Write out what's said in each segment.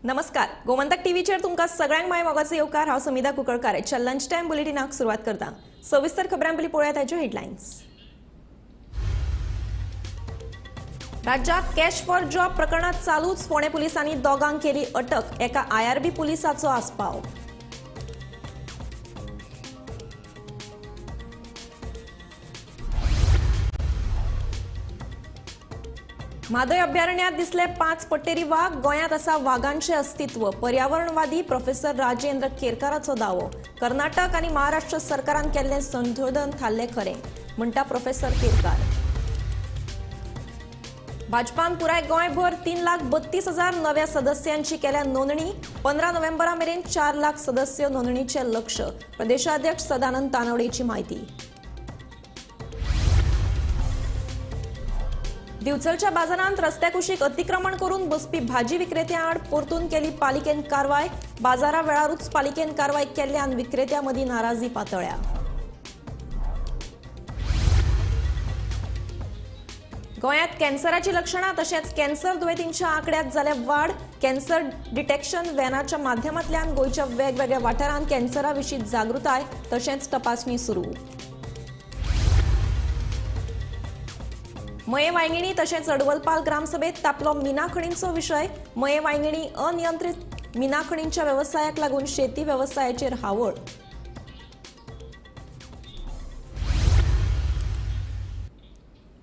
नमस्कार, गोमंतक टीव्हीचेर तुमकां सगळ्यांक माय मोगाचो येवकार. हांव समिधा कुंकळकार. आयच्या लंच टायम बुलेटिनाक सुरवात करता. सविस्तर खबरां पयलीं पळोवया ताच्यो हेडलायन्स. राज्यात कॅश फॉर जॉब प्रकरणात चालूच. फोंडें पुलिसांनी दोगांक केली अटक. एका आयआरबी पुलिसाचो आस्पाव. म्हादय अभयारण्यात दिसले 5 पट्टेरी वाग. गोंयांत आसा वागांचे अस्तित्व. पर्यावरणवादी प्रोफेसर राजेंद्र केरकाराचो दावो. कर्नाटक आनी महाराष्ट्र सरकारान केल्लें संशोधन थारलें खरें, म्हणटा प्रोफेसर केरकार. भाजपान पुराय गोंयभर 3,32,000 नव्या सदस्यांची केल्या नोंदणी. 15 नोव्हेंबरा मेरेन 4 लाख सदस्य नोंदणीचे लक्ष. प्रदेशाध्यक्ष सदानंद तानवडेची म्हायती. दिवचलच्या बाजारांत रस्त्या कुशीक अतिक्रमण करून बसपी भाजी विक्रेत्यां आड परतून केली पालिकेन कारवाय. बाजारा वेळारूच पालिकेन कारवाय केल्ल्यान विक्रेत्यां मदीं नाराजी पातळ्या. गोंयांत कॅन्सराची लक्षणां तशेंच कॅन्सर दुयेंतींच्या आंकड्यांत जाल्या वाड. कॅन्सर डिटेक्शन व्हॅनाच्या माध्यमांतल्यान गोंयच्या वेगवेगळ्या वाठारांत कॅन्सरा विशीं जागृताय तशेंच तपासणी सुरू. मये वायंगिणी तशेंच अडवलपाल ग्रामसभेत तापलो मिना खणींचो विशय. मये वायंगिणी अनियंत्रीत मिना खणींच्या वेवसायाक लागून शेती वेवसायाचेर हावळ.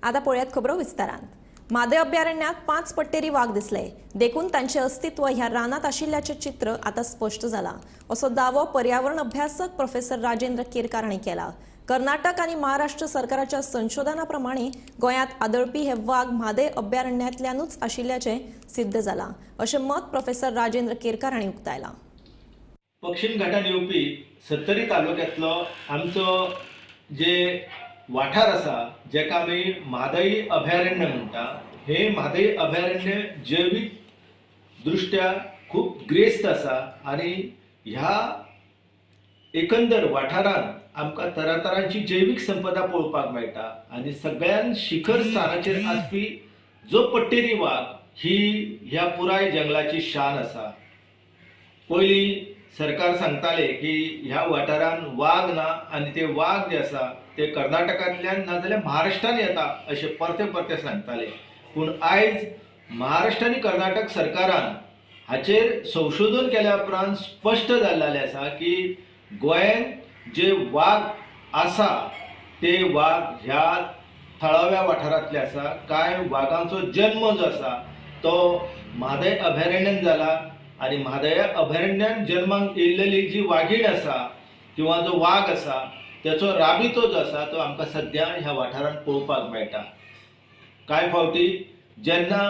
आता पळयात खबरो विस्तारान. म्हादय अभयारण्यात 5 पट्टेरी वाग दिसले, देखून तांचे अस्तित्व ह्या रानात आशिल्ल्याचें चित्र आतां स्पश्ट जालां, असो दावो पर्यावरण अभ्यासक प्रोफेसर राजेंद्र केरकार हांणी केला. कर्नाटक आनी महाराष्ट्र सरकाराच्या संशोधना प्रमाणे गोंयांत आदळपी हे वाग म्हादय अभयारण्यांतल्यानूच आशिल्ल्याचें सिद्ध जालां, अशें मत प्रोफेसर राजेंद्र केरकार हांणी उक्तायलां. पश्चिम घाटान येवपी सत्तरी तालुक्यांतलो आमचो जे वाठार आसा जेका आमी म्हादय अभयारण्य म्हणटा, हे म्हादय अभयारण्य जैवीक दृश्ट्या खूब ग्रेस्त आसा आनी ह्या एकंदर वाठारांत आमकां तरातरांची जैवीक संपदा पळोवपाक मेळटा आनी सगळ्यान शिखर स्थानाचेर आसपी जो पट्टेरी वाग ही ह्या पुराय जंगलाची शान आसा. पयलीं सरकार सांगताले की ह्या वाठारान वाग ना आनी ते वाग जे आसा ते कर्नाटकांतल्यान ना जाल्यार महाराष्ट्रान येता अशें परते परते सांगताले. पूण आयज महाराष्ट्र आनी कर्नाटक सरकारान हाचेर संशोधन केल्या उपरांत स्पश्ट जाल्लें आसा की गोंयांत जे वाग आसा ते वाग ह्या थळाव्या वाठारांतले आसा. कांय वागांचो जन्म जो आसा तो म्हादय अभयारण्यान जाला आनी म्हादय अभयारण्यान जन्माक येयल्लेली जी वागीण आसा किंवा जो वाग आसा तेचो राबितो जो आसा तो आमकां सद्या ह्या वाठारांत पळोवपाक मेळटा. कांय फावटी जेन्ना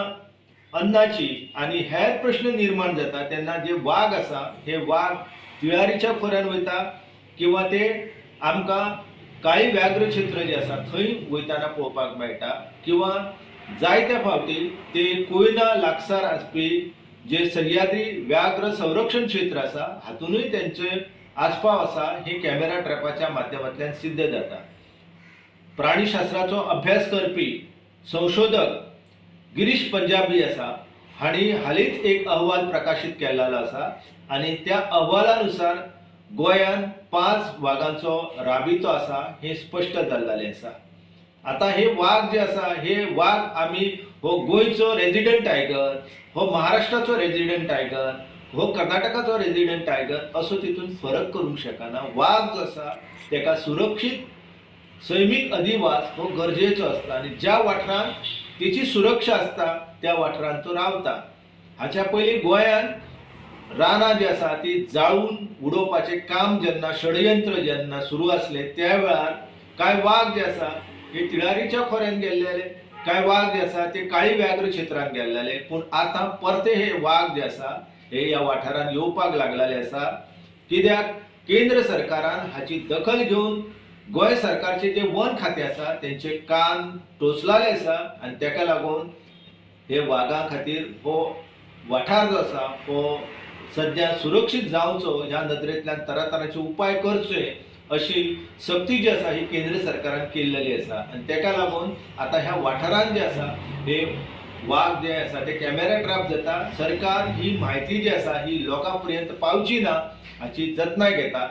अन्नाची आनी हेर प्रश्न निर्माण जाता तेन्ना जे वाग आसा हे वाग तिळारीच्या खोऱ्यान वयता किंवा ते आमकां काळी व्याघ्र क्षेत्र जे आसा थंय वयताना पळोवपाक मेळटा किंवा जायत्या फावटी ते कोयना लागसार आसपी जे सह्याद्री व्याघ्र संरक्षण क्षेत्र आसा हातूनय तेंचे आस्पाव आसा हे कॅमेरा ट्रॅपाच्या माध्यमांतल्यान सिद्ध जाता. प्राणीशास्त्राचो अभ्यास करपी संशोधक गिरीश पंजाबी आसा हांणी हालींच एक अहवाल प्रकाशीत केल्लो आसा आनी त्या अहवालानुसार गोंयांत 5 वागांचो राबितो आसा हें स्पश्ट जाल्लें आसा. आतां हे वाग जे आसा हे वाग आमी हो गोंयचो रेजिडंट टायगर, हो महाराष्ट्राचो रेजिडंट टायगर, हो कर्नाटकाचो रेजिडंट टायगर असो तितून फरक करूंक शकना. वाग जो आसा तेका सुरक्षीत सैमीक अधिवास हो गरजेचो आसता आनी ज्या वाठारांत तेची सुरक्षा आसता त्या वाठारांत तो रावता. हाच्या पयलीं गोंयांत रानां जी आसा ती जाळून उडोवपाचें काम जेन्ना षडयंत्र जेन्ना सुरू आसलें त्या वेळार कांय वाग जे आसा हे तिळारीच्या खोऱ्यान गेल्ले, कांय वाग जे आसा ते काळी व्याघ्र क्षेत्रांत गेल्ले. पूण आतां परते हे वाग जे आसा हे ह्या वाठारांत येवपाक लागलेले आसा. कित्याक केंद्र सरकारान हाची दखल घेवन गोंय सरकारचे जे वन खातें आसा तेंचे कान टोचलेले आसा आनी तेका लागून हे वागां खातीर हो वाठार जो आसा हो सद्या सुरक्षीत जावचो ह्या नदरेंतल्यान तरातरांचे उपाय करचे अशी सक्ती जी आसा ही केंद्र सरकारान केल्लेली आसा आनी तेका लागून आतां ह्या वाठारांत जे आसा हे वाग जे आसा ते कॅमेरा ट्रॅप जाता. सरकार ही म्हायती जी आसा ही लोकां पर्यंत पावची ना हाची जतनाय घेता.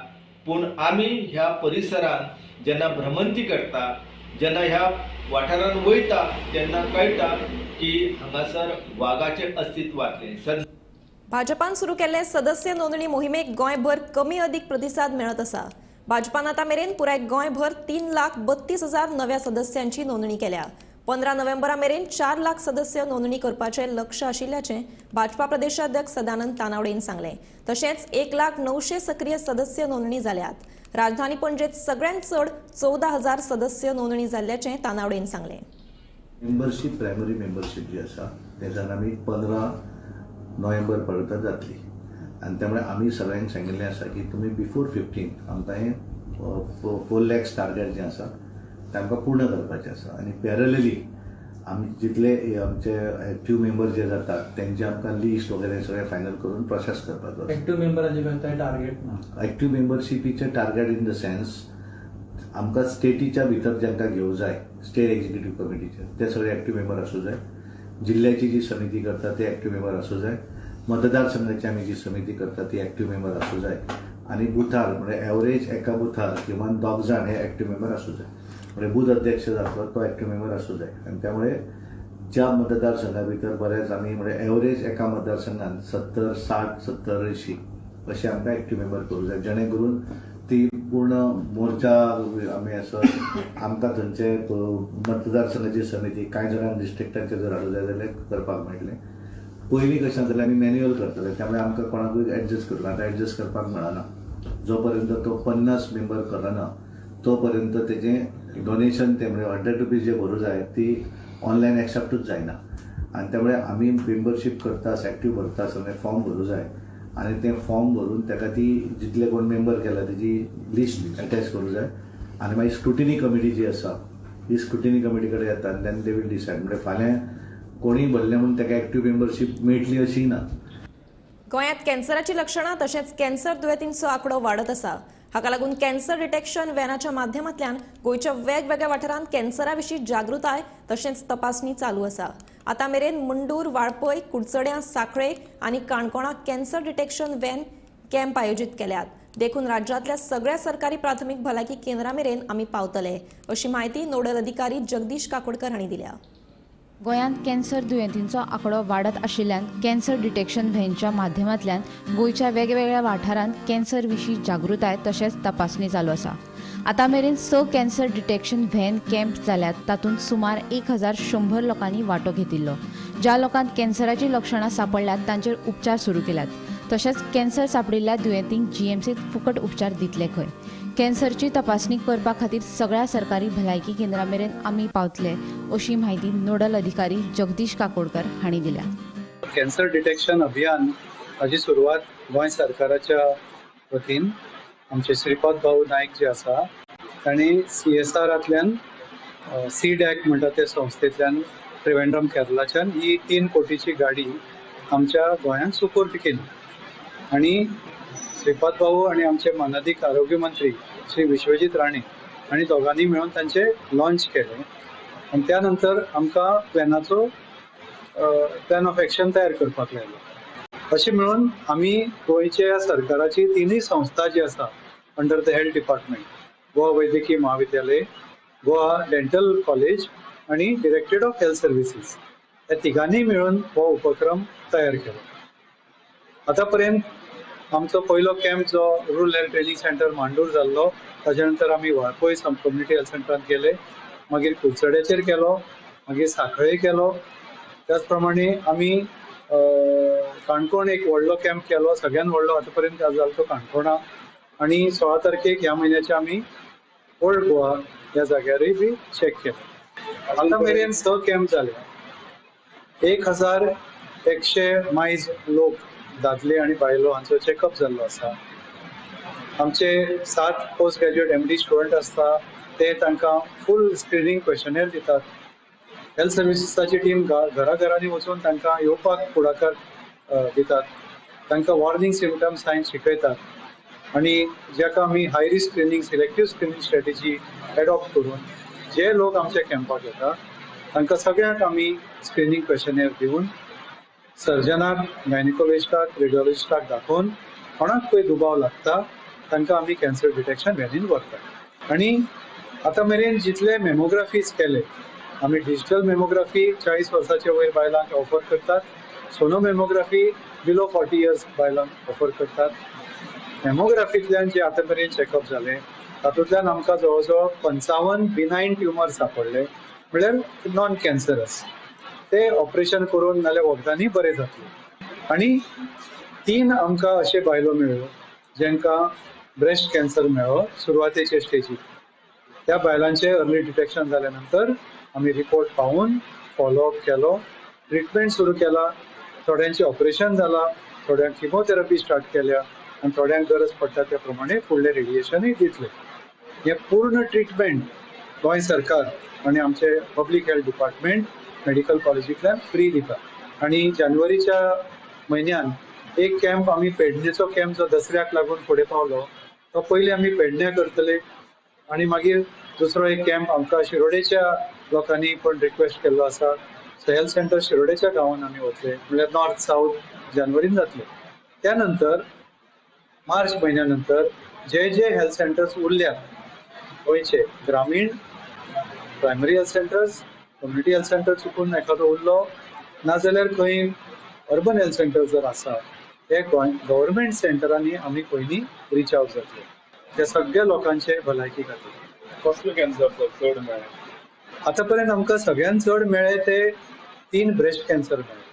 पूण आमी ह्या परिसरान जेन्ना भ्रमंती करता, जेन्ना ह्या वाठारान वयता तेन्ना कळटा की हांगासर वागाचें अस्तित्व आसलें. भाजपान सुरू केल्ले सदस्य नोंदणी मोहिमेक गोंयभर कमी अदीक प्रतिसाद मेळत आसा. भाजपान आतां मेरेन पुराय गोंयभर 3,32,000 नव्या सदस्यांची नोंदणी केल्या. 15 नोव्हेंबरा मेरेन 4 लाख सदस्य नोंदणी करपाचें लक्ष आशिल्ल्याचें भाजपा प्रदेशाध्यक्ष सदानंद तानावडेन सांगलें. तशेंच 1,00,900 सक्रीय सदस्य नोंदणी जाल्यात. राजधानी पणजेत सगळ्यांत चड 14,000 सदस्य नोंदणी जाल्ल्याचें तानावडेन सांगलें. मेंबरशीप, प्रायमरी मेंबरशीप जी आसा तेच्यान आमी 15 नोव्हेंबर पर्यंत जातली आनी त्यामुळे आमी सगळ्यांक सांगिल्लें आसा की तुमी बिफोर 15 आमकां हें 4 लॅक्स टार्गेट जें आसा तें आमकां पूर्ण करपाचें आसा. आनी पॅरलली आमी जितले आमचे एक्टीव मेंबर जे जातात तेंचे आमकां लिस्ट वगैरे सगळें फायनल करून प्रोसेस करपाचो आसा. एक्टीव मेंबराचे खंय टार्गेट ना? एक्टीव मेंबरशिपीचें टार्गेट इन the sense आमकां स्टेटीच्या भितर जांकां घेवं जाय, स्टेट एक्झिक्युटीव कमिटीचे ते सगळे एक्टीव मेंबर आसूं जाय, जिल्ल्याची जी समिती करता ते एक्टीव मेंबर आसूं जाय, मतदारसंघाची आमी जी समिती करता ती एक्टीव मेंबर आसूं जाय आनी बुथार म्हणजे एवरेज एका बुथार किमान 2 जाण हे एक्टीव मेंबर आसूं जाय. म्हणजे बूथ अध्यक्ष जातलो तो एक्टीव मेंबर आसूं जाय. आनी त्यामुळे ज्या मतदारसंघा भितर बरेच आमी म्हणजे एवरेज एका मतदारसंघान 70, 60, 70, 80 अशे आमकां एक्टीव मेंबर करूं जाय, जेणे करून ती पूर्ण मोर्चा आमी असो आमकां थंयचे मतदारसंघाची समिती कांय जाणांक डिस्ट्रिक्टांचे जर हाडूं जाय जाल्यार करपाक मेळटलें. पयलीं कशें जातालें आमी मॅन्युअल करताले, त्यामुळे आमकां कोणाकूय एडजस्ट करूं, आतां एडजस्ट करपाक मेळना. जो पर्यंत तो 50 मेंबर करना तो पर्यंत तेजें डोनेशन ते म्हणजे 100 रुपीज जे भरूं जाय ती ऑनलायन एक्सेप्टूच जायना. आनी त्यामुळे आमी मेंबरशीप करता एक्टीव भरता आसतना फॉर्म भरूं जाय आनी तें फॉर्म भरून ताका ती जितले कोण मेंबर केला तेजी लिस्ट अटॅच करूं जाय आनी मागीर स्क्रुटिनी कमिटी जी आसा ही स्क्रुटिनी कमिटी कडेन येता आनी then they will decide. म्हणजे फाल्यां कोणीय भरलें म्हूण ताका एक्टीव मेंबरशीप मेळटली अशी ना. गोंयांत कॅन्सराची लक्षणां तशेंच कॅन्सर दुयेंतींचो आंकडो वाडत आसा. हाका लागून कॅन्सर डिटेक्शन व्हॅनाच्या माध्यमांतल्यान गोंयच्या वेगवेगळ्या वाठारांत कॅन्सरा विशीं जागृताय तशेंच तपासणी चालू आसा. आतां मेरेन मुंडूर, वाळपय, कुडचड्यां, साखळे आनी काणकोणा कॅन्सर डिटेक्शन व्हॅन कॅम्प आयोजीत केल्यात. देखून राज्यांतल्या सगळ्या सरकारी प्राथमीक भलायकी केंद्रां मेरेन आमी पावतले अशी म्हायती नोडल अधिकारी जगदीश काकोडकर हांणी दिल्या. गोंयांत कॅन्सर दुयेंतींचो आंकडो वाडत आशिल्ल्यान कॅन्सर डिटेक्शन व्हॅनच्या माध्यमांतल्यान गोंयच्या वेगवेगळ्या वाठारांत कॅन्सर विशीं जागृताय तशेंच तपासणी चालू आसा. आतां मेरेन 6 कॅन्सर डिटेक्शन व्हॅन कॅम्प जाल्यात, तातूंत सुमार 1100 लोकांनी वांटो घेतिल्लो. ज्या लोकांक कॅन्सराची लक्षणां सांपडल्यात तांचेर उपचार सुरू केल्यात. तशेंच कॅन्सर सांपडिल्ल्या दुयेंतींक जीएमसींत फुकट उपचार दितले खंय. कॅन्सरची तपासणी करपा खातीर सगळ्या सरकारी भलायकी केंद्रां मेरेन आमी पावतले अशी म्हायती नोडल अधिकारी जगदीश काकोडकर हांणी दिल्या. कॅन्सर डिटेक्शन अभियान हाची सुरवात गोंय सरकाराच्या वतीन आमचे श्रीपाद भाऊ नायक जे आसा तांणी CSRांतल्यान CDAC म्हणटा ते संस्थेंतल्यान त्रिवेंद्रम केरलाच्यान ही 3 कोटीची गाडी आमच्या गोंयांत सुपूर्द केली आनी श्रीपाद भाऊ आनी आमचे मानादीक आरोग्य मंत्री श्री विश्वजीत राणे आनी दोगांनी मेळून तांचे लॉन्च केलें आनी त्या नंतर आमकां प्लॅनाचो प्लॅन ऑफ एक्शन तयार करपाक लायलो. अशें म्हणून आमी गोंयच्या सरकाराची तिनूय संस्था जी आसा under the health department, Goa वैद्यकीय महाविद्यालय, गोवा डेंटल कॉलेज आनी डिरेक्टरेट ऑफ हेल्थ सर्विसीस ह्या तिगांनी मेळून हो उपक्रम तयार केलो. आतां पर्यंत आमचो पयलो कॅम्प जो rural health training centre Mandur जाल्लो, ताच्या नंतर आमी वाळपय कम्युनिटी हेल्थ सेंटरांत गेले, मागीर कुडचड्याचेर केलो, मागीर साखळे केलो. त्याच प्रमाणे आमी काणकोण एक व्हडलो कॅम्प केलो, सगळ्यात व्हडलो आतां पर्यंत जालो तो काणकोणा. आनी 16 तारखेक ह्या म्हयन्याचे आमी ओल्ड गोवा ह्या जाग्यारूय बी चॅक केलो. आतां मेरेन 6 कॅम्प जाले, 1100 मायज लोक दादले आनी बायलो हांचो चॅकअप जाल्लो आसा. आमचे 7 पोस्ट ग्रॅज्युएट MD student आसता ते तांकां फूल स्क्रिनींग क्वेशनेर दितात. हेल्थ सर्विसीसाची टीम घरा घरांनी वचून तांकां येवपाक फुडाकार दितात, तांकां वॉर्निंग सिमटम्स सायन शिकयतात आनी जाका आमी high risk screening, selective screening strategy adopt करून जे लोक आमच्या कॅम्पाक येता तांकां सगळ्यांक आमी स्क्रिनींग क्वेशनेर दिवन सर्जनाक, गायनिकोलॉजिस्टाक, रेडियोलॉजिस्टाक दाखोवन कोणाक पळय दुबाव लागता तांकां आमी कॅन्सर डिटेक्शन व्हॅनीन व्हरतात. आनी आतां मेरेन जितले मेमोग्राफीज केले आमी, डिजिटल मेमोग्राफी 40 वर्साचे वयर बायलांक ऑफर करतात, सोनो मेमोग्राफी बिलो 40 इयर्स बायलांक ऑफर करतात. मेमोग्राफींतल्यान जे आतां मेरेन चॅकअप जाले तातूंतल्यान आमकां जवळ जवळ 55 बिनायन ट्युमर सांपडले, म्हणल्यार नॉन कॅन्सरस, ते ऑपरेशन करून नाल्यार वखदांनी बरे जातले. आनी 3 आमकां अशे बायलो मेळ्ळ्यो जांकां ब्रेस्ट कॅन्सर मेळ्ळो सुरवातेचे स्टेजीर. त्या बायलांचे अर्ली डिटेक्शन जाल्या नंतर आमी रिपोर्ट पावून फॉलोअप केलो, ट्रिटमेंट सुरू केला, थोड्यांचे ऑपरेशन जाला, थोड्यांक किमोथेरपी स्टार्ट केल्या आनी थोड्यांक गरज पडटा त्या प्रमाणे फुडलें रेडिएशनूय दितले. हें पूर्ण ट्रिटमेंट गोंय सरकार आनी आमचे पब्लीक हेल्थ डिपार्टमेंट मेडिकल कॉलेजींतल्यान फ्री दिता. आनी जानेवारीच्या म्हयन्यान एक कॅम्प आमी पेडणेचो कॅम्प जो दसऱ्याक लागून फुडें पावलो तो पयलीं आमी पेडण्या करतले आनी मागीर दुसरो एक कॅम्प आमकां शिरोडेच्या लोकांनी पण रिक्वेस्ट केल्लो आसा. हेल्थ सेंटर शिरोडेच्या गांवान आमी वतले, म्हणल्यार नॉर्थ सावथ जानेवारीन जातले. त्या नंतर मार्च म्हयन्या नंतर जे जे हेल्थ सेंटर्स उरल्यात गोंयचे, ग्रामीण, primary health centres, community health centre चुकून एखादो उरलो नाजाल्यार खंय अर्बन हेल्थ सेंटर जर आसा ते गोंय गव्हर्मेंट सेंटरांनी आमी पयलीं रिच आवट जातले त्या सगळ्या लोकांचे भलायकी खातीर. कसलो कॅन्सर चड मेळ्ळे आतां पर्यंत? आमकां सगळ्यांत चड मेळ्ळे ते 3 ब्रेस्ट कॅन्सर मेळ्ळे.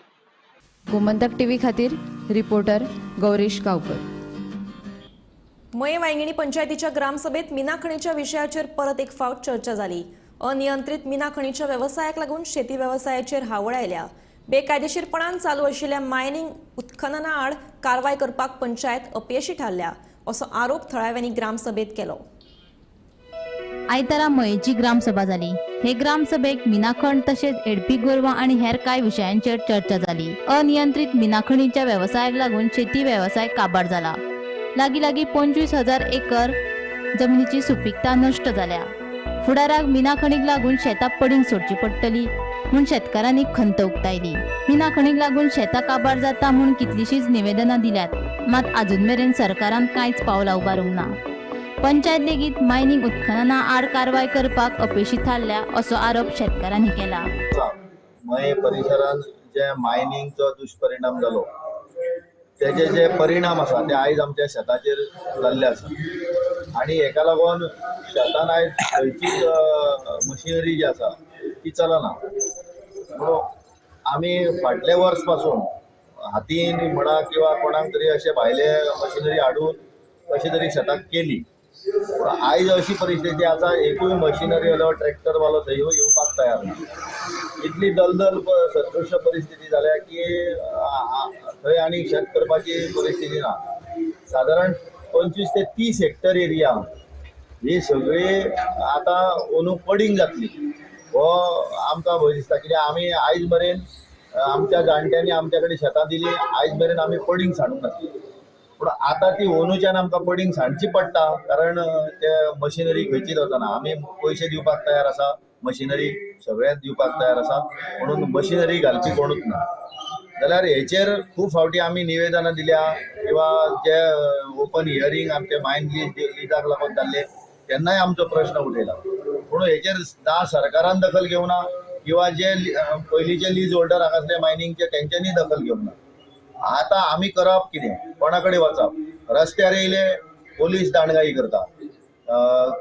गोमंतक टीव्ही खातीर रिपोर्टर गौरीश गावकर. मये वांयगिणी पंचायतीच्या ग्रामसभेत मिनाखणीच्या विशयाचेर परत एक फावट चर्चा जाली. अनियंत्रीत मिनाखणीच्या वेवसायाक लागून शेती वेवसायाचेर हावळ आयल्या. बेकायदेशीरपणान चालू आशिल्ल्या मायनिंग उत्खनना आड कारवाय करपाक पंचायत अपयशी थारल्या असो आरोप थळाव्यांनी ग्रामसभेत केलो. आयतारा मयेची ग्रामसभा जाली. हे ग्रामसभेक मिनाखण तशेंच एडपी गोरवां आनी हेर कांय विशयांचेर चर्चा जाली. अनियंत्रीत मिनाखणीच्या वेवसायाक लागून शेती वेवसाय काबार जाला. लागीं लागीं 25,000 एकर जमनीची सुपीकता नश्ट जाल्या. फुडाराक मिनाखणीक लागून शेतां पडींग सोडची पडटली म्हूण शेतकारांनी खंत उक्तायली. मिनाखणीक लागून शेतां काबार जाता म्हूण कितलीशींच निवेदनां दिल्यात, मात आजून मेरेन सरकारान कांयच पावलां उबारूंक ना. पंचायत लेगीत मायनिंग उत्खनना आड कारवाय करपाक अपेशी थारल्या असो आरोप शेतकारांनी केला. मये परिसरांत जे मायनिंगचो दुष्परिणाम जालो तेजे जे परिणाम आसा ते आयज आमच्या शेताचेर जाल्ले आसा आनी हेका लागून शेतान आयज खंयचीच मशिनरी जी आसा ती चलना. म्हणून आमी फाटले वर्स पासून हातीन म्हणा किंवा कोणाक तरी अशे भायले मशिनरी हाडून कशें तरी शेताक केली. पूण आयज अशी परिस्थिती आसा, एकूय मशिनरी वालो ट्रॅक्टर वालो थंय येवपाक तयार ना. इतली दलदल सदृश परिस्थिती जाल्या की थंय आनी शेत करपाची परिस्थिती ना. सादारण 25 ते 30 हेक्टर एरिया ही सगळी आतां अंदू पडींग जातली हो आमकां भंय दिसता. कित्याक आमी आयज मेरेन आमच्या जाणट्यांनी आमच्या कडेन शेतां दिली, आयज मेरेन आमी पडींग सांडूंक नासली. पूण आतां ती अंदूच्यान आमकां पडींग सांडची पडटा, कारण ते मशिनरी खंयचीच वचना. आमी पयशे दिवपाक तयार आसा, मशिनरी सगळ्यांक दिवपाक तयार आसा, म्हणून मशिनरी घालपी कोणूच ना. जाल्यार हेचेर खूब फावटी आमी निवेदनां दिल्या किंवा जे ओपन हियरींग आमचे मायन लिजाक लागून जाल्ले तेन्नाय आमचो प्रश्न उठयला. पूण हेचेर ना सरकारान दखल घेवना किंवा जे पयलींचे लीज होल्डर हांगासले मायनिंगचे तेंच्यांनी दखल घेवना. आतां आमी करप कितें, कोणा कडेन वचप? रस्त्यार येयले पोलीस दांडगाई करता,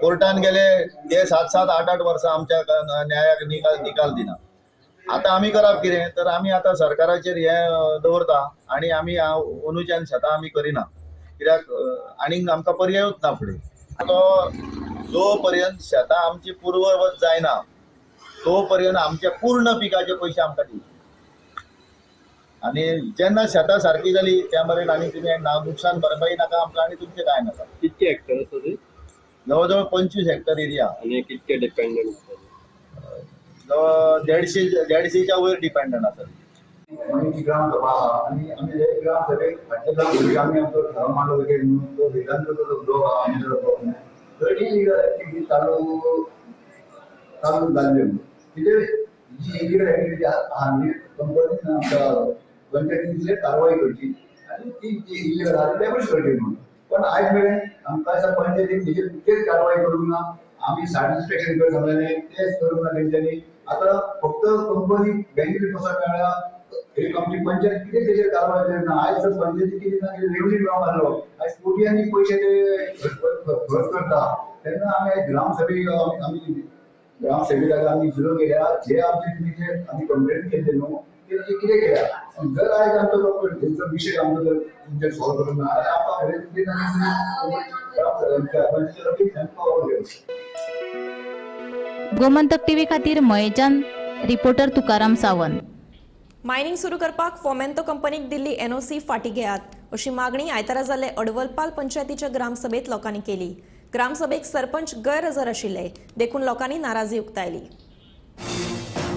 कोर्टान गेले ते 7-7, 8-8 वर्सां आमच्या न्यायाक निकाल दिना. आतां आमी करप कितें? तर आमी आतां सरकाराचेर हें दवरता आनी आमी अंदूच्यान शेतां आमी करिना, कित्याक आनीक आमकां पर्यायूच ना फुडें. तो जो पर्यंत शेतां आमची पुर्ववत जायना तो पर्यंत आमच्या पूर्ण पिकाचे पयशे आमकां दिवचे. आनी जेन्ना शेतां सारकी जाली त्या मेरेन आनी तुमी ना नुकसान भरपाई नाका आमकां आनी तुमचें कांय नाका. कितके हेक्टर आसा ते? जवळ जवळ 25 हेक्टर एरिया. आनी कितके डिपेंडंट आसा? 150च्या वयर डिपेंडंट आसा. मयेची ग्रामसभा आसा आनी आमी हे ग्रामसभेक फाटल्या ग्रामसभेक आमी आमचो ठराव मांडलो की तो वेदांताचो जो उद्योग आसा आमचो थंय इलिगल एक्टिविटी चालू चालू जाल्ल्यो. कितें जी इलिगल एक्टिविटी आहा न्ही कंपनीन आमच्या पंचायतीन तिचेर कारवाय करची आनी ती जी इलिगल आहा ती डॅमोलिश करची म्हणून. पण आयज मेरेन आमकां दिसता पंचायतीन तेजेर कितेंच कारवाय करूंक ना. आमी सायट इन्स्पेक्शन कर सांगलेलें तेंच करूंक ना तेंच्यांनी. आतां फक्त कंपनी बेनिफीट कसो मेळ्ळा एक आमची पंचायत कितें तेजेर कारवाय करिना. आयज जर पंचायती कितें ना कितें रेवन्यू मेळोंक आसलो आयज कोट्यांनी पयशे ते खर्च करता तेन्ना आमी आयज ग्रामसभेक आमी ग्रामसभेक आमी विरोध केल्या. जे आमचे तुमी जे आमी कंप्लेन केल्ले न्हू ते कितें केल्या. जर आयज आमचो तेंचो विशय आमचो जर तुमचेर सॉल्व करूंक ना जाल्यार आमकां गोमंतक टीव्ही खातीर मयेच्यान रिपोर्टर तुकाराम सावंत. मायनिंग सुरू करपाक फोमेंतो कंपनीक दिल्ली एनओसी फाटीं घेयात अशी मागणी आयतारा जाल्ले अडवलपाल पंचायतीच्या ग्रामसभेत लोकांनी केली. ग्रामसभेक सरपंच गैरहजर आशिल्ले देखून लोकांनी नाराजी उक्तायली.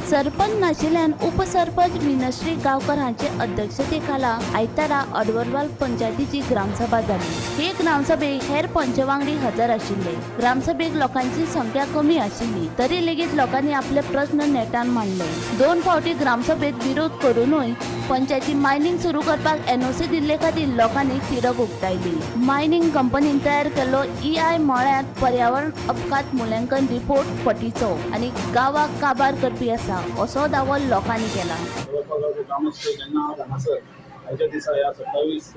सरपंच नाशिल्ल्यान उपसरपंच मिनश्री गांवकर हांचे अध्यक्षतेखाला आयतारा अडवलपाल पंचायतीची ग्रामसभा जाली. हे ग्रामसभेक हेर पंचवांगडी हजर आशिल्ले. ग्रामसभेक लोकांची संख्या कमी आशिल्ली तरी लेगीत लोकांनी आपले प्रस्न नेटान मांडले. 2 फावटी ग्रामसभेत विरोध करूनूय पंचायती मायनिंग सुरू करपाक एनओसी दिल्ले खातीर लोकांनी तिडक उक्तायली. मायनिंग कंपनीन तयार केल्लो ईआय म्हळ्यार पर्यावरण अपघात मुल्यांकन रिपोर्ट फटीचो आनी गांवाक काबार करपी आसा असो दावो लोकांनी केला. ग्रामस्थ जेन्ना हांगासर आयच्या दिसा ह्या 27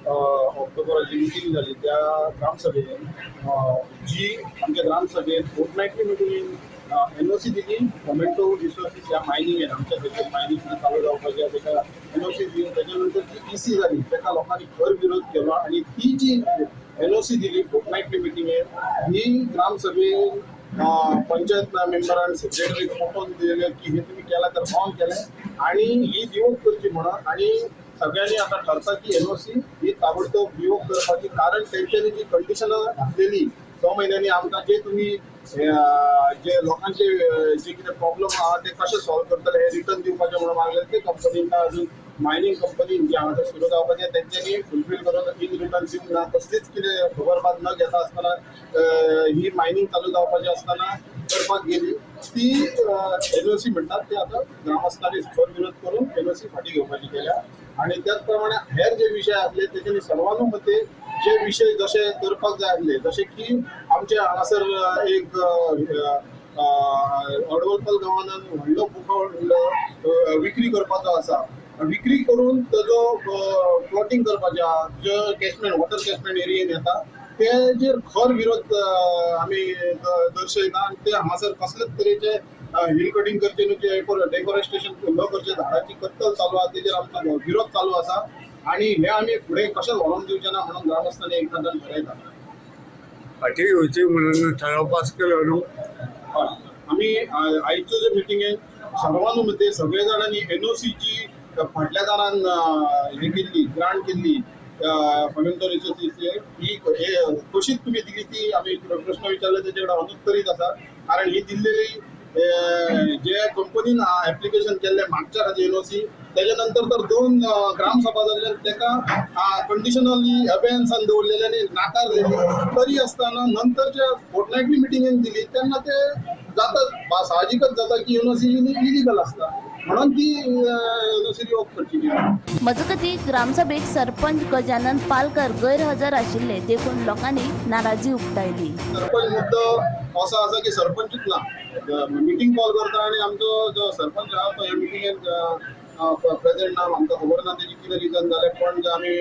ऑक्टोबराची मिटींग जाली त्या ग्रामसभेन जी आमच्या ग्रामसभेन फोर्टनायटली मिटींगेन एनओसी दिली फोमेंटो रिसोर्सीस ह्या मायनिंगेन आमच्या थंयसर मायनिंग चालू जावपाचें ताका एनओसी दिवन ताच्या नंतर जी ईसी जाली ताका लोकांनी खर विरोध केलो आनी ती जी एनओसी दिली फोर्टनायटली मिटींगेन ही ग्रामसभेन पंचायत मेंबरान सेक्रेटरीक पटोवन दिलें की हे तुमी केलां तर रॉंग केलें आनी ही रिवोक करची म्हणून. आनी सगळ्यांनी आतां ठरता की एनओसी ही ताबडतोब रिवोक करपाची, कारण तेंच्यांनी जी कंडिशनां घातलेली 6 म्हयन्यांनी आमकां जे तुमी जे लोकांचे जे कितें प्रॉब्लम आहा ते कशे सॉल्व करतले हे रिटर्न दिवपाचें म्हणून मागलें ते कंपनीन अजून मायनिंग कंपनी जी हांगासर सुरू जावपाची तेंच्यांनी फुलफील करून इन रिटर्न दिवंक ना. कसलीच कितें खबरबात न घेता आसतना ही मायनिंग चालू जावपाची आसतना करपाक गेली ती एनओसी म्हणटात ते आतां ग्रामस्थांनी खर विरोध करून एनओसी फाटीं घेवपाची केल्या. आनी त्याच प्रमाणे हेर जे विशय आसले तेच्यानी सर्वानुमते जे विशय जशे करपाक जाय आसले जशे की आमचे हांगासर एक अडवलपाल गांवान व्हडलो भूखंड विक्री करपाचो आसा, विक्री करून ताजो प्लॉटींग करपाचें आहा जो कॅचमेंट वॉटर कॅचमेंट एरियेन येता तेजेर खर विरोध आमी दर्शयता. आनी ते हांगासर कसलेच तरेचे हिल कटिंग करचे न्हू, डेफॉरेस्टेशन न करचें, झाडांची कत्तल चालू आहा तेजेर आमचो विरोध चालू आसा आनी हे आमी फुडें कशें व्हरोन दिवचें ना म्हणून ग्रामस्थांनी एकमतान ठरयता. फाटीं घेवची म्हणून ठराव पास केलो न्हू. आमी आयचो जे मिटिंगेन सर्वानुमते सगळे जाणांनी एनओसीची फाटल्या दारान हे केल्ली ग्रांट केल्ली फोमेंटो रिसोर्सीस ही कशीच तुमी दिली ती आमी प्रश्न विचारले तेचे कडेन अनुत्तरीत आसा. कारण ही दिल्लेली जे कंपनीन एप्लिकेशन केल्लें मागच्या खातीर एनओसी तेच्या नंतर तर 2 ग्रामसभा जाल्ल्यान ताका कंडिशनली अबेन्सान दवरलेले आनी नाकारलेली तरी आसतना नंतरच्या फोर्टनायटली मिटिंगेन दिली तेन्ना ते जाता साहजिकच जाता की एनओसी इलिगल आसता म्हणून ती एनओसी रिवोक करची. मजगती ग्रामसभेक सरपंच गजानन पालकर गैरहजर आशिल्ले देखून लोकांनी नाराजी उक्तायली. सरपंच मुद्दो असो आसा की सरपंचूच ना मिटींग कॉल करता आनी आमचो जो सरपंच आहा तो ह्या मिटिंगेन प्रेझेंट ना, आमकां खबर ना तेजी कितें रिजन जालें. पण जे आमी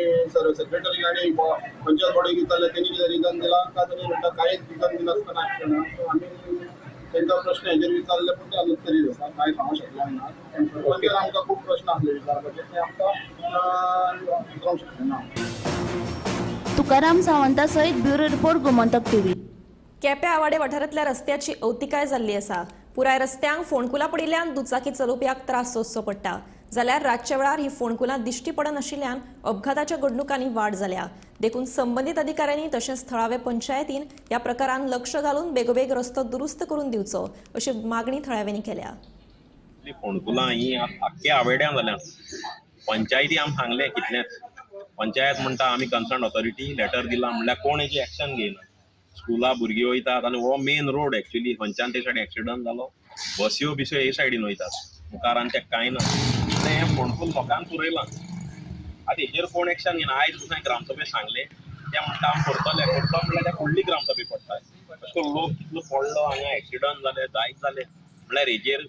सेक्रेटरी आनी पंचायत बॉडीक विचारलें तेणी कितें रिजन दिलां काय तेणी म्हणटा कांयच रिजन दिनासतना सो आमी तांकां प्रश्न हेजेर विचारले पूण ते अनुत्तरीत आसा, कांय सांगूंक शकले ना. सरपंचान आमकां खूब प्रश्न आसले विचारपाचे ते आमकां विचारूंक शकले ना. तुकाराम सावंता सयत ब्युरो रिपोर्ट, गोमंतक टीव्ही. केप्यां आवाडे वाठारांतल्या रस्त्याची अवतिकाय जाल्ली आसा. पुराय रस्त्यांक फोंडकुलां पडिल्ल्यान दुचाकी चलोवप्याक त्रास सोंसचो पडटा. जाल्यार रातच्या वेळार ही फोंडकुलां दिश्टी पडनाशिल्ल्यान अपघाताच्या घडणुकांनी वाड जाल्या. देखून संबंदीत अधिकाऱ्यांनी तशेंच थळावे पंचायतीन ह्या प्रकारान लक्ष घालून बेगोबेग रस्तो दुरुस्त करून दिवचो अशी मागणी थळाव्यांनी केल्या. फोंडकुलां ही आख्ख्या आवेड्यां जाल्यात. पंचायती आम सांगलें कितलेंच, पंचायत म्हणटा आमी कन्सर्न ऑथॉरिटी लेटर दिलां म्हणल्यार कोण हेची एक्शन घेयना. स्कुला भुरगीं वयतात आनी हो मेन रोड एक्चुअली खंयच्यान ते सायडीन एक्सिडंट जालो बसयो बिसयो हे सायडीन वयतात, मुखार आनी तेका कांय ना. इतलें हें फोंडकूल लोकांक पुरयलां. आतां हेजेर कोण एक्शन घेना. आयज पसून ग्रामसभेक सांगलें, ते म्हणटा आमी करतले, करतलो म्हणल्यार त्या फुडली ग्रामसभा पडटा. अशें करून लोक कितलो पडलो हांगा, एक्सिडंट जाले, जायत जाले. म्हणल्यार हेजेर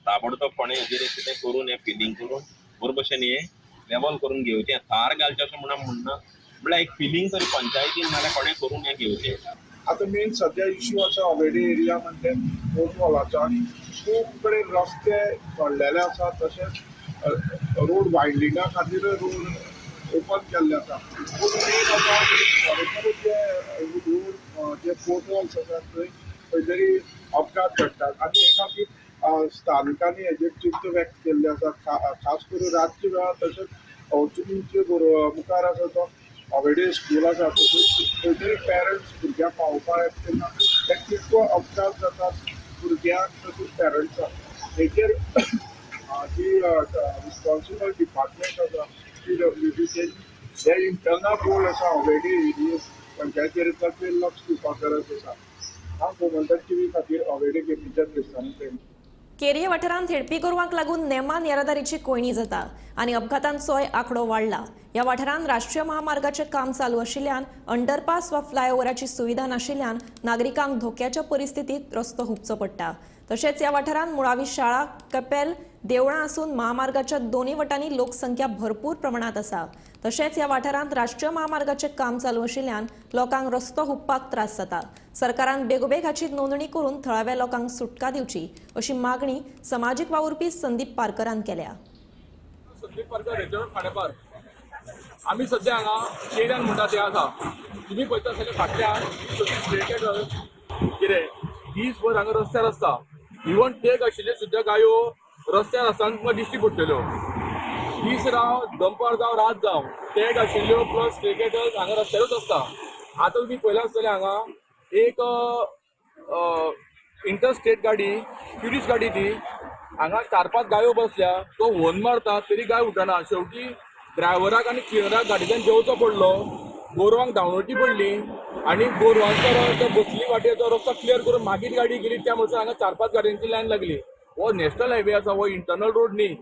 ताबडतोबपणे हेजेर कितें करून हें फिलींग करून बरे भशेन हें लेवल करून घेवचें. थार घालचें अशें म्हणून म्हणना, म्हणल्यार एक फिलींग तरी पंचायतीन नाल्यार कोणें करून हें घेवचें. आतां मेन सद्या इश्यू आसा ऑलरेडी एरिया म्हणजे पोटवॉलाचो आनी खूब कडेन रस्ते पडलेले आसा, तशेंच रोड वायडनिंगा खातीर रोड ओपन केल्ले आसा. पूण मेन आसा फॉरेस्टाचे जे रोड जे पोटवॉल्स आसात थंय खंय तरी अपघात घडटात आनी हे खातीर स्थानिकांनी हेजेर चिंता व्यक्त केल्ली आसा. खास करून रातच्या वेळार तशेंच तुमचे मुखार आसा तो ऑलरेडी स्कूल आसा, तशेंच खंय तरी पेरंट्स भुरग्यांक पावोवपाक येता तेन्ना ते कितको अपघात जातात भुरग्यांक तशेंच पेरंट्सांक. हेजेर जी रिस्पॉन्सिबल डिपार्टमेंट आसा ती डब्ल्यूबी हे इंटरनल रोड आसा ऑलरेडी पंचायतीर ताचेर लक्ष दिवपाक गरज आसा. हांव गोमंतक टीव्ही खातीर ऑलरेडी केपीच्या क्रिस्तांव. केरये वाठारांत हेडपी गोरवांक लागून नेमान येरादारीची कोंयडी जाता आनी अपघातांचोय आंकडो वाडला. ह्या वाठारांत राष्ट्रीय महामार्गाचें काम चालू आशिल्ल्यान अंडरपास वा फ्लायओव्हराची सुविधा नाशिल्ल्यान नागरिकांक धोक्याच्या परिस्थितीत रस्तो हुपचो पडटा. तशेंच ह्या वाठारांत मुळावी शाळा, कपेल, देवळां आसून महामार्गाच्या दोनूय वटांनी लोकसंख्या भरपूर प्रमाणांत आसा. तशेंच ह्या वाठारांत राष्ट्रीय महामार्गाचें काम चालू आशिल्ल्यान लोकांक रस्तो हुपपाक त्रास जाता. सरकारान बेगोबेग हाची नोंदणी करून थळाव्या लोकांक सुटका दिवची अशी मागणी समाजीक वावुरपी संदीप पारकरान केल्या. संदीप पारकर, रेजोर्ट खांडेपार. आमी सद्या हांगा केऱ्यान म्हणटा ते आसा. तुमी पळयता जाल्यार फाटल्यान सगळी स्ट्रेट कितें दीसभर हांगा रस्त्यार आसता. इवन टेक आशिल्ले सुद्दां गायो रस्त्यार आसतना तुमकां दिश्टी पडटल्यो. दीस राव, दनपार जावं, रात जावं, टॅग आशिल्ल्यो प्लस क्रिकेटर्स हांगा रस्त्यारूच आसता. आतां तुमी पळयलां आसतलें हांगा एक इंटरस्टेट गाडी, ट्युरिस्ट गाडी, ती हांगा 4-5 गायो बसल्या. तो होर्न मारता तरी गाय उठना. शेवटी ड्रायव्हराक आनी क्लिनराक गाडयेंतल्यान देंवचो पडलो, गोरवांक धांवडोवची पडली आनी गोरवांचो बसली वाटेचो रस्तो क्लियर करून मागीर गाडी गेली. त्या म्हणसर हांगा 4-5 गाडयांची लायन लागली. हो नॅशनल हायवे आसा, हो इंटरनल रोड न्ही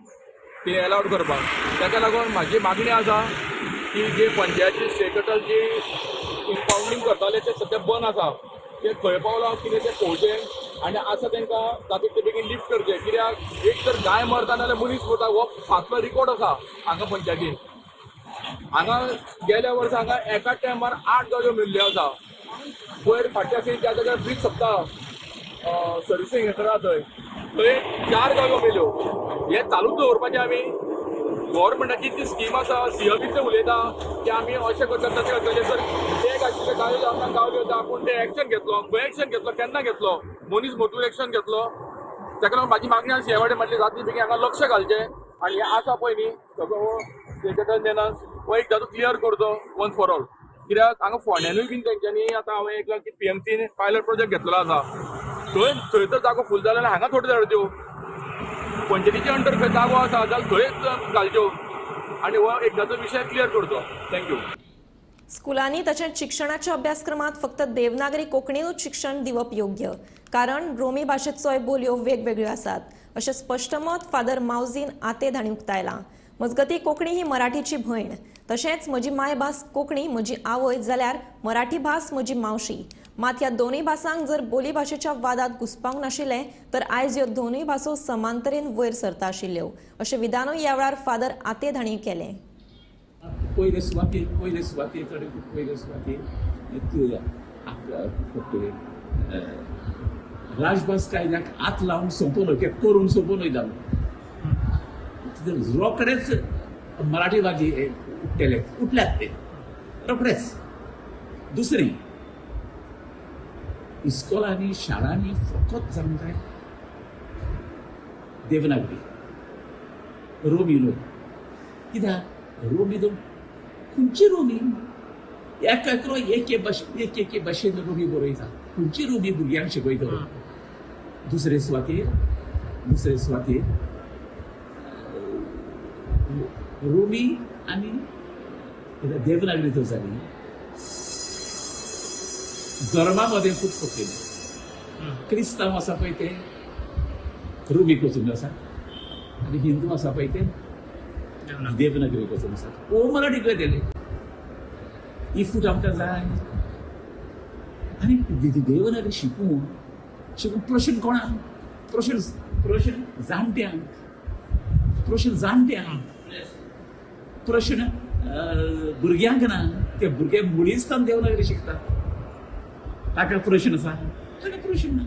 ते एलावड करपाक. ताका लागून म्हाजी मागणी आसा की जे पंचायती स्टेटल जी इम्पावंडींग करताले ते सद्या बंद आसा, ते खंय पावलां कितें तें पळोवचें आनी आसा तांकां तातूंत ते बेगीन लिफ्ट करचें. कित्याक एक तर गाय मरता नाल्यार मनीस मरता, हो फाटलो रिकॉर्ड आसा हांगा पंचायतीन. हांगा गेल्या वर्सा हांगा एका टायमार 8 गाडयो मेळिल्ल्यो आसा. पयर फाटल्या आसा त्या जाग्यार ब्रीज सोंपता सर्विसींग सेंटर थंय थंय 4 गाडयो मेल्यो. हें चालूच दवरपाचें आमी. गव्हर्मेंटाची ती स्कीम आसा, सीएबीचे उलयता की आमी अशें करता तशें करतले. सर टॅग आशिल्ले गाडयो आमकां गावल्यो आपूण ते एक्शन घेतलो, खंय एक्शन घेतलो, केन्ना घेतलो, मनीस मरतूर एक्शन घेतलो. ताका लागून म्हाजी मागणी आसा हे वाटेन म्हटलें जातली बेगीन हांगा लक्ष घालचें आनी हें आसा पळय न्ही सगळो हो स्टेटल मेनन्स हो एकदां क्लियर करचो वन्स फॉर ऑल. कित्याक हांगा फोंड्यानूय बीन तेंच्यांनी आतां हांवें ऐकलां की पीएमसीन पायलट प्रोजेक्ट घेतलेलो आसा. थंय थंय तर जागो फूल जालो जाल्यार हांगा थोड्यो धाडच्यो. पंचायतीच्या अंडर खंय जागो आसा जाल्यार थंयच घालच्यो आनी हो एकदांचो विशय क्लियर करचो. Thank you. स्कुलांनी तशेंच शिक्षणाच्या अभ्यासक्रमांत फक्त देवनागरी कोंकणीनूच शिक्षण दिवप योग्य, कारण रोमी भाशेचोय बोलयो वेगवेगळ्यो आसात अशें स्पश्ट मत फादर मावजीन आतेद हांणी उक्तायलां. मजगतीं कोंकणी ही मराठीची भयण, तशेंच म्हजी मायभास कोंकणी म्हजी आवय जाल्यार मराठी भास म्हजी मावशी. मात ह्या दोनूय भासांक जर बोली भाशेच्या वादांत घुसपावंक नाशिल्लें तर आयज ह्यो दोनूय भासो समांतरेन वयर सरता आशिल्ल्यो अशें विधानूय ह्या वेळार फादर आतेद हांणी केलें. पयले सुवातेर पयले सुवातेर पयले सुवातेर राजभास कायद्याक हात लावन सोंपोवन करून सोंपोवन वयतालो. रोखडेच मराठीवादी उठ्ठले, उठल्यात ते रोखडेच. दुसरें, इस्कोलांनी शाळांनी फकत जावंक जाय देवनागरी, रोमी न्हय. कित्याक रोमी दोन खंयची रोमी एक एकलो एक एक एके भाशेन रोमी बरयता, खंयची रोमी भुरग्यांक शिकयतलो. दुसरे सुवातेर रोमी आनी देवनागरी तर जाली. धर्मा मदें खूब पडलेली. क्रिस्तांव आसा पळय ते रोमीक वचूंक आसा आनी हिंदू आसा पळय ते देवनागरीक वचूंक आसा. ओ मराठीक वयतले. ही फूट आमकां जाय. आनी देवनागरी शिकून शिकून प्रश्न कोणाक? प्रश्न प्रश्न जाणट्यांक, प्रश्न जाणट्यांक, प्रश्न भुरग्यांक ना. ते भुरगे मुळीच देवनागरी शिकतात, ताका प्रश्न आसा? ताका प्रश्न ना.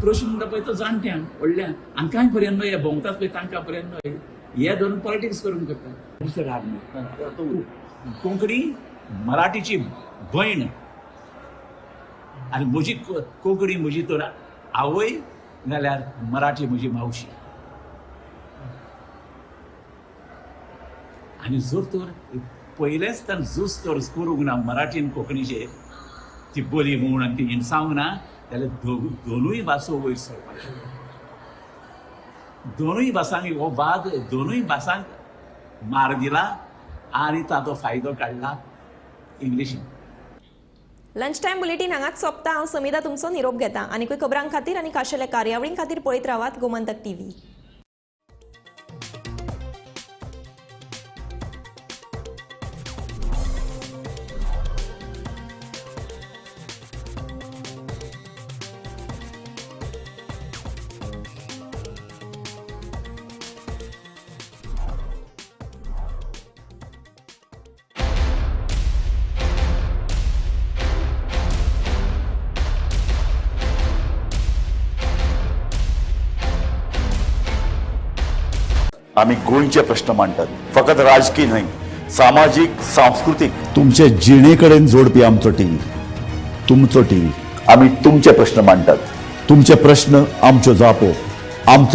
प्रश्न म्हणटा पळय तो जाणट्यांक, व्हडल्यांक, हांकांय पर्यंत न्हय, भोंवतात पळय तांकां पर्यंत न्हय. हे धरून पॉलिटिक्स करून करता. राग न्हय. कोंकणी मराठीची भयण आनी म्हजी कोंकणी म्हजी तर आवय जाल्यार मराठी म्हजी मावशी. आनी जर तर पयलेंच तर झूज तर करूंक ना मराठी आनी कोंकणीचेर, ती बोली म्हूण आनी ती हिणसावंक ना, जाल्यार दोनूय भासो वयर सरपाच्यो. दोनूय भासांक हो वाद, दोनूय भासांक मार दिला आनी ताचो फायदो काडला इंग्लिशीन. लंच टायम बुलेटीन हांगाच सोंपता. हांव समिधा तुमचो निरोप घेता. आनीकूय खबरां खातीर आनी खाशेल्या कार्यावळीं खातीर पळयत रावात गोमंतक टीव्ही. आमी गोंयचे प्रश्न मांडटात, फकत राजकी न्हय, सामाजीक, सांस्कृतीक, तुमचे जिणे कडेन जोडपी आमचो टीव्ही, तुमचो टीव्ही. आमी तुमचे प्रश्न मांडटात, तुमचे प्रश्न आमच्यो जापो, आमचो